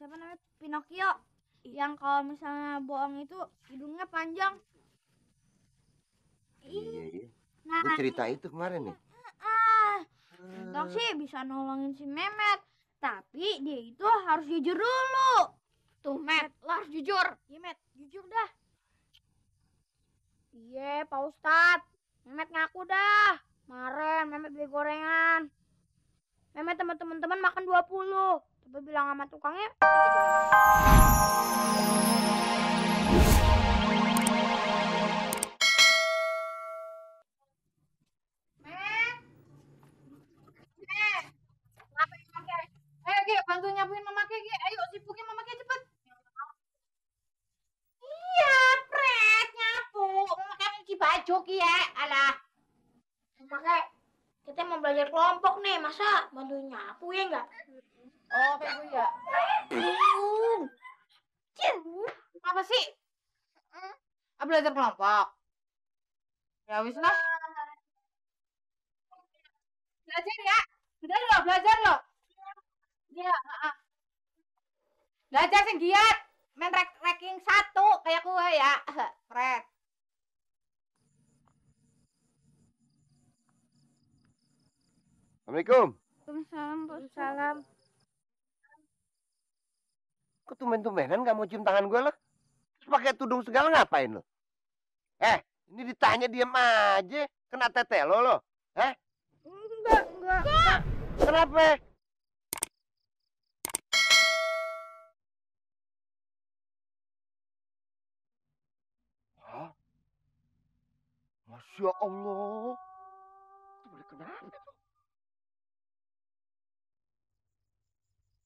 siapa namanya Pinocchio yang kalau misalnya bohong itu hidungnya panjang. Iya. Nah, Gue cerita itu kemarin nih. Entong sih bisa nolongin si Memet, tapi dia itu harus jujur dulu. Tuh Met, lo harus jujur. Iya Met, jujur dah. Iya Pak Ustadz, Memet ngaku dah. Kemarin Memet beli gorengan. Memet sama teman-teman makan 20. Tapi bilang sama tukangnya, bantu nyapuin Mama Kiki. Ayo sipukin Mama Kiki cepet. Iya, Pret nyapu. Mama Kiki cuci baju Ki ya. Alah. makanya kita mau belajar kelompok nih, masa bantuin nyapu ya enggak? Oh, kayak gue ya. Apa sih? Belajar kelompok. Ya wis lah. Belajar ya. Belajar loh. Iya, belajar sing giat. Main ranking 1 kayak gue ya. Pret. Assalamualaikum. Waalaikumsalam. Kok tumben-tumbenan gak mau cium tangan gue lo? Terus pakai tudung segala ngapain lo? Ini ditanya diam aja. Kena tete lo. Enggak. Kenapa? Hah? Masya Allah. Itu boleh kenapa tuh?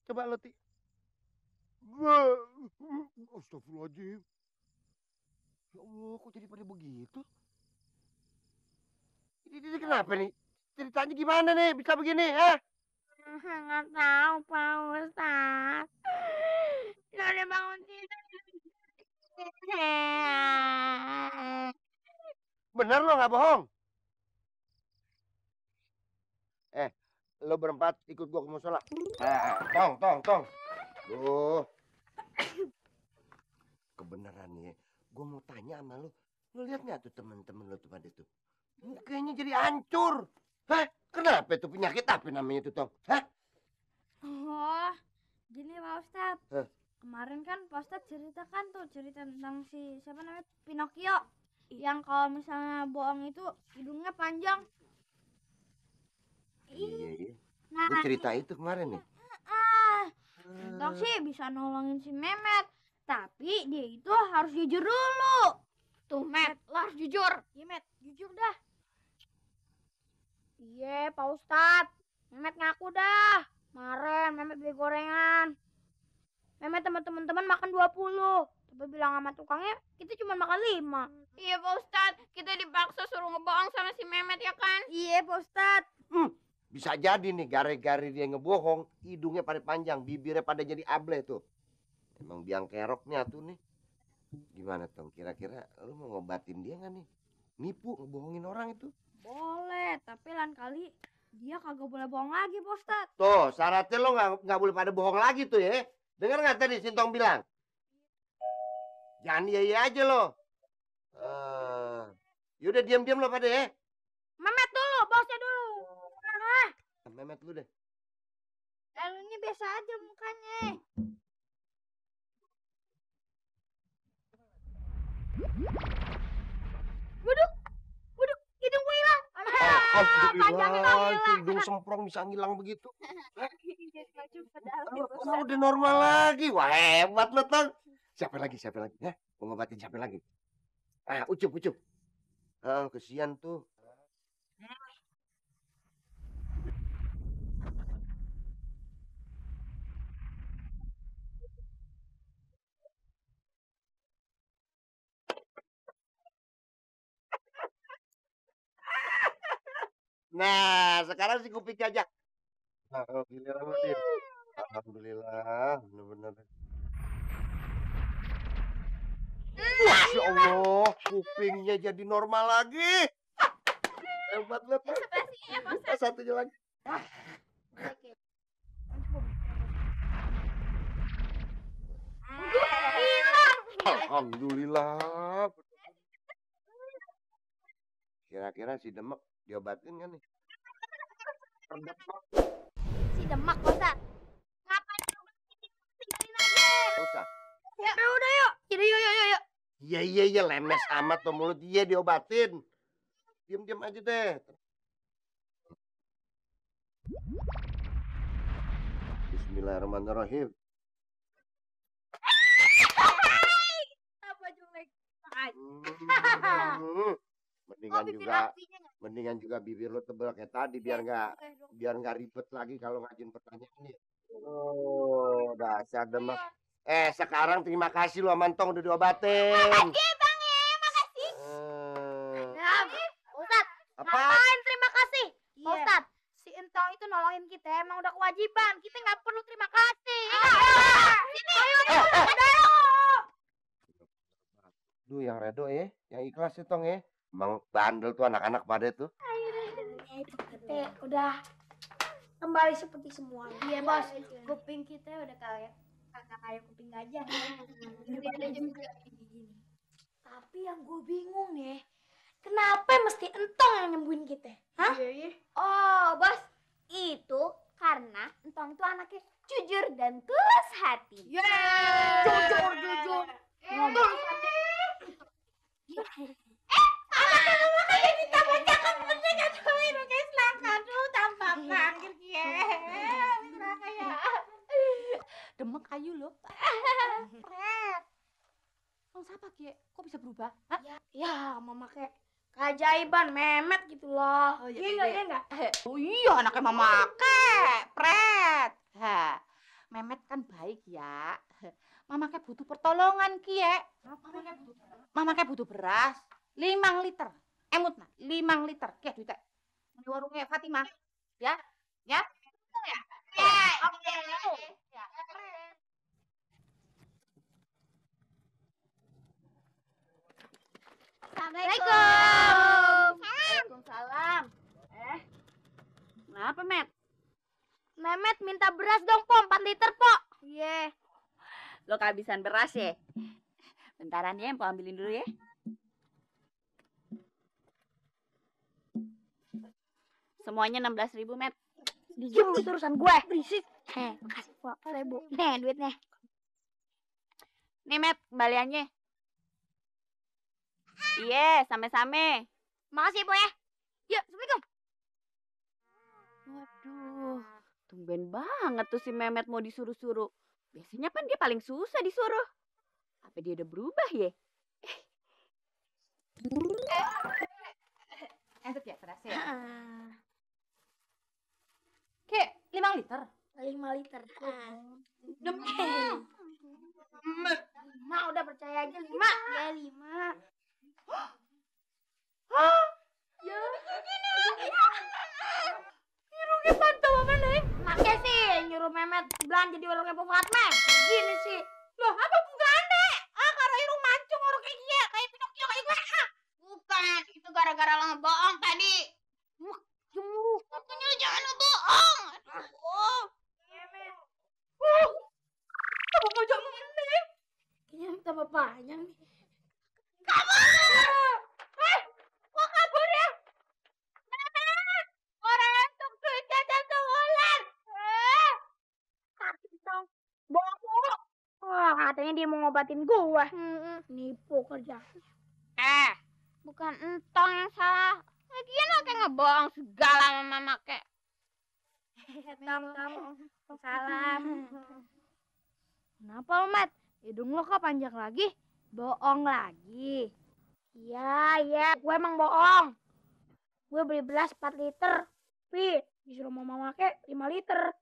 Coba lo, Ti. Astagfirullahaladzim. Ya Allah, kok jadi pada begitu? Ini kenapa nih? Ceritanya gimana nih bisa begini, Nggak tahu Pak Ustadz. Nggak ada bangun tidur. Bener lo nggak bohong? Lo berempat ikut gua ke musola. Tong. Duh. Kebenaran nih, gua mau tanya sama lo. Lo lihat nggak tuh temen-temen lo tuh pada tuh? Mukanya jadi hancur. Kenapa tuh penyakit apa namanya tuh, Tong? Oh, gini Pak Ustadz. Hah? Kemarin kan Pak Ustadz cerita tentang si siapa namanya Pinocchio yang kalau misalnya bohong itu hidungnya panjang. Iya. Nah, Gue cerita itu kemarin nih. Entong sih bisa nolongin si Memet, tapi dia itu harus jujur dulu. Tuh Met, lo harus jujur. Iya Met, jujur dah. Iya Pak Ustadz, Memet ngaku dah. Kemarin Memet beli gorengan. Memet sama teman-teman makan 20. Tapi bilang sama tukangnya, kita cuma makan 5. Iya Pak Ustadz, kita dipaksa suruh ngebohong sama si Memet ya kan? Iya Pak Ustadz. Bisa jadi nih gara-gara dia ngebohong, hidungnya pada panjang, bibirnya pada jadi able tuh. Emang biang keroknya tuh nih. Gimana Tong? Kira-kira lu mau ngobatin dia nggak nih? Nipu, ngebohongin orang itu. Boleh, tapi lain kali dia kagak boleh bohong lagi Pak Ustadz. Tuh, syaratnya lo nggak boleh pada bohong lagi tuh ya. Dengar nggak tadi Sintong bilang? Jangan iya aja lo. Yaudah diam-diam lo pada ya. Memet dulu, bosnya dulu. Memet lu deh. Lalunya biasa aja mukanya. Waduh, hidung gue hilang. Alhamdulillah, itu hidung semprong bisa ngilang begitu. Udah normal lagi. Wah, hebat lo, Tong. Siapa lagi? Mau ngobatin siapa lagi? Ucup. Kesian tuh. Nah, sekarang si kuping aja. Giliran lu, Din. Alhamdulillah, bener-bener. Masya Allah, kupingnya jadi normal lagi. Hebat lu. Satunya lagi. Alhamdulillah. Kira-kira si Demek diobatin kan nih? Si Demak, Pak Ustaz. Ngapain diobatin? Tinggalin aja. Usah. Ya udah yuk. Jadi yuk. Iya, lemes amat tuh mulut. Iya, diobatin. Diam-diam aja deh. Bismillahirrahmanirrahim. Apa jelek? Hmm, Mendingan bibir juga, apinya nggak? mendingan juga bibir lo tebel kayak tadi biar nggak ribet lagi kalau ngajuin pertanyaan ini. Oh, dasar Demek. Sekarang terima kasih lo Mantong udah diobatin. Makasih Bang ya, makasih. Ya, Ustaz. Apa? Ngapain terima kasih? Ustaz, si Entong itu nolongin kita emang udah kewajiban. Kita nggak perlu terima kasih. Sini, ayo. Duh, yang redo yang ikhlas ya Tong ya. Emang bandel tuh anak-anak pada tuh. Kita udah kembali seperti semuanya. Iya bos, kuping kita udah kayak kuping gajah. Tapi yang gue bingung nih, kenapa mesti Entong yang nyembuhin kita? Hah? Oh, bos. Itu karena Entong itu anaknya jujur dan tulus hati. Jujur. Ngomong. Makanya ditambah cakep bener kan tuh kayak selangkah tuh tambah panggil kie. Demek ayu lo. Pret. Bang siapa kie? Kok bisa berubah? Hah? Ya, mama kayak keajaiban Memet gitu loh. Oh, iya, Iya iya. enggak? Oh iya anaknya mama Pret. Ha. Memet kan baik ya. Mama kayak butuh pertolongan kie. Mama kayak butuh beras 5 liter. Emut nah 5 liter. Kie duitnya. Di warungnya Fatimah. Ya. Ya. Oke. Ya. Assalamualaikum. Waalaikumsalam. Kenapa, Met? Memet minta beras dong, Po, 4 liter, Po. Iya. Lo kehabisan beras ya? Bentaran ya, Empok ambilin dulu ya. Semuanya 16.000, Met. Dijem itu urusan gue. Berisik. Makasih, Po. 1.000. Nih, duitnya. Nih, Met, kembaliannya. Iya, same-same. Makasih, Po ya. Yuk, Assalamualaikum. Waduh, tumben banget tuh si Memet mau disuruh-suruh. Biasanya kan dia paling susah disuruh. Apa dia udah berubah ya? Enak ya berasnya? Kayak 5 liter. 5 liter. Demi. Mak udah percaya aja 5. Ya 5. Hah? Ya. Irungnya pantau apa, Neng? Makanya sih nyuruh Memet belanja di warungnya Po Fatma. Gini sih. Loh, apa bukannya? Karo irung mancung orang kayak dia, kayak Pinocchio kayak gue. Bukan, itu gara-gara lo ngebohong tadi. Makanya jangan ngebohong. Aduh. Apa mau jamu ini? Kayaknya tambah panjang nih. Kamu! Kok kabur ya? Memet! Orang untuk duit jajan sebulan. Sakit dong. Bohong. Wah, katanya dia mau ngobatin gua. Nipu kerjanya. Bukan Entong yang salah. Lagian lo kayak ngebohong segala sama mama kayak. Salam. Kenapa lo, Mat? Hidung lo kok panjang lagi? Bohong lagi. Iya. Gue emang bohong. Gue beli beras 4 liter. Tapi disuruh mama make 5 liter.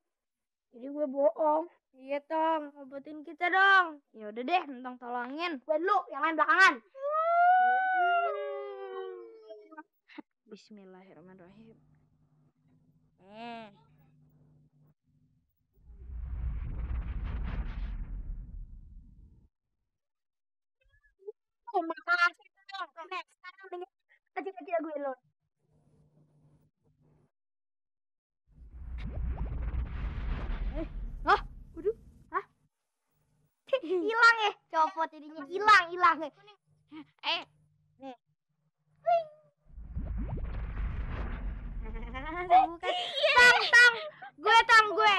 Jadi gue bohong. Iya, Tong. Obatin kita dong. Ya udah deh, Tong tolongin. Gue dulu, yang lain belakangan. Bismillahirrahmanirrahim. Oh, makasih dong. Nek, sekarang dengerin aja gue lo. Hilang ya, copot jadinya hilang. Eh. Nih. Bukan. Tang, gue.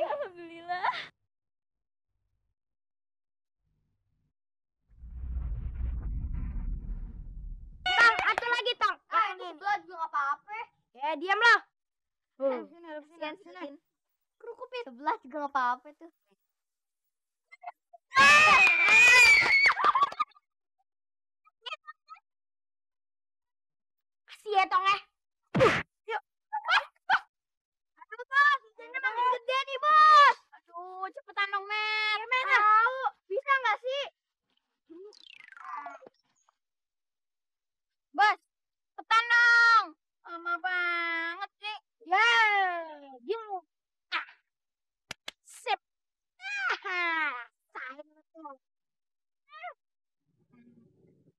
Alhamdulillah. Tang, atu lagi, Tang. Itu sebelah juga nggak apa-apa. Ya, diam lah. Sini. Kerukupin. Sebelah juga nggak apa-apa tuh. Kasih ya, Tong, Yuk. Aduh, Bos. Ini makin gede nih, Bos. Aduh, cepetan dong, Mer. Ya, Mer. Tahu. Bisa nggak sih? Bos, cepetan dong. Lama banget sih. Ya, gini. Sip.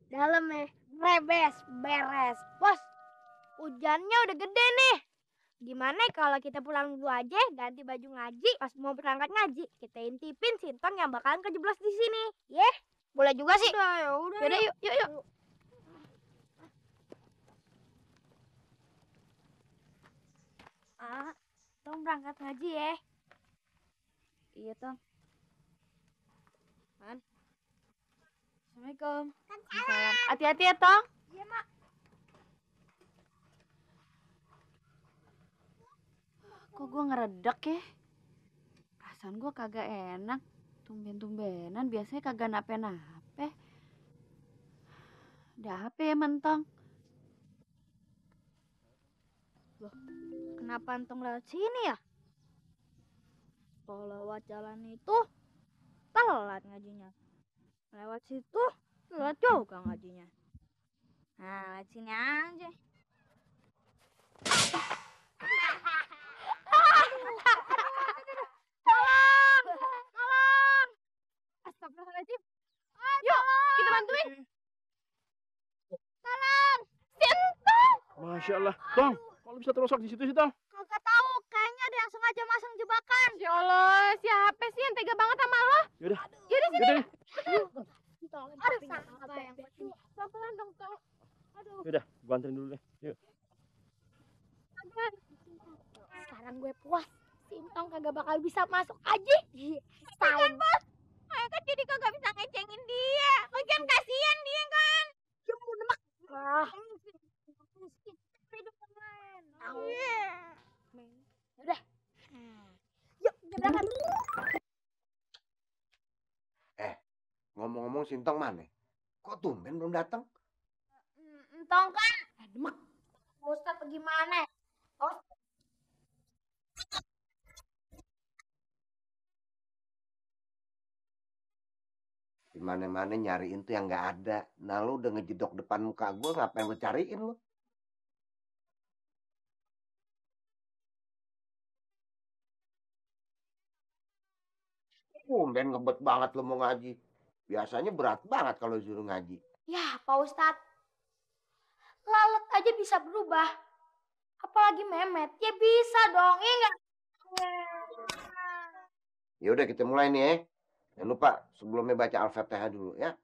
Dalam nih, beres. Bos, hujannya udah gede nih. Gimana kalau kita pulang dulu aja, ganti baju ngaji, pas mau berangkat ngaji, kita intipin Sintong yang bakalan kejeblos di sini. Yeh, boleh juga sih. Udah, yaudah, yuk. Tong berangkat ngaji ya. Iya, Tong. Man. Assalamualaikum. Salam. Hati-hati ya, Tong. Iya, Mak. Kok gue ngeredek ya? Perasaan gue kagak enak. Tumben-tumbenan, biasanya kagak nape-nape. Ada apa ya, Mentong? Loh, kenapa Antong lewat sini ya? Kalau lewat jalan itu, telat ngajinya. Lewat situ, telat juga ngajinya. Nah, lewat sini aja. Tolong! Astagfirullahaladzim. Yuk, kita bantuin. Tolong! Sintong! Masya Allah, Tong, kalau bisa terosok di situ sih, Tong. Kagak tahu, kayaknya ada yang sengaja masang jebakan. Ya Allah, siapa sih yang tega banget sama lo? Yaudah, Yaudah, sini. yaudah, Aduh, apa yang pelan dong, Tong. Aduh. yaudah, gua anterin dulu deh. Yuk. Sekarang gue puas. Sintong kagak bakal bisa masuk aja. Kan, Bos. Saya kan jadi kagak bisa ngecengin dia. Lagian kasihan dia kan. Dia mau demak. Hidup yang lain. Udah. Yuk, kita berangkat. Ngomong-ngomong Sintong mana? Kok tumben belum datang? Entong kan. Demak. Ustaz bagaimana? Di mana-mana nyariin tuh yang nggak ada. Nah lu udah ngejedok depan muka gue, ngapain lu cariin lu? Tumben ngebet banget lu mau ngaji. Biasanya berat banget kalau disuruh ngaji. Ya, Pak Ustadz. Lalat aja bisa berubah. Apalagi Memet. Ya bisa dong, ya enggak? Ya udah kita mulai nih ya. Jangan lupa sebelumnya baca Al-Fatihah dulu ya.